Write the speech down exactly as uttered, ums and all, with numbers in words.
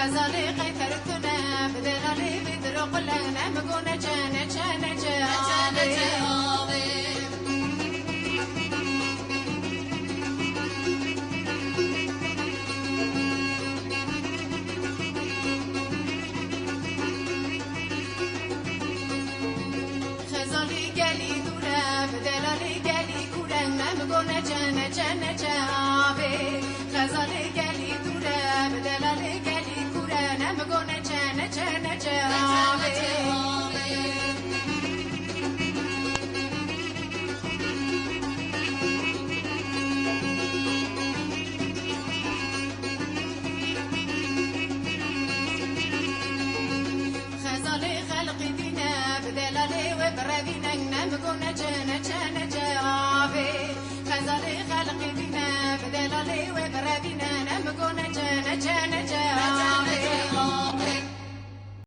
Xezalê qey terk tune, bi delalê vê diro qule, ne mi go neçe, neçe, neçe, avê. Xezalê gelî dûr e, bi delalê gelî kûr e, ne mi go neçe, neçe, neçe, avê. Xezalê gelî dûr e, bi delalê gelî kûr e, ne mi go neçe, neçe, neçe, avê. Xezalê xelqî dîne, bi delalê wê birevîne, ne mi go neçe, neçe, neçe, avê. Xezalê xelqî dîne, bi delalê wê birevîne, ne mi go neçe, neçe, neçe, avê.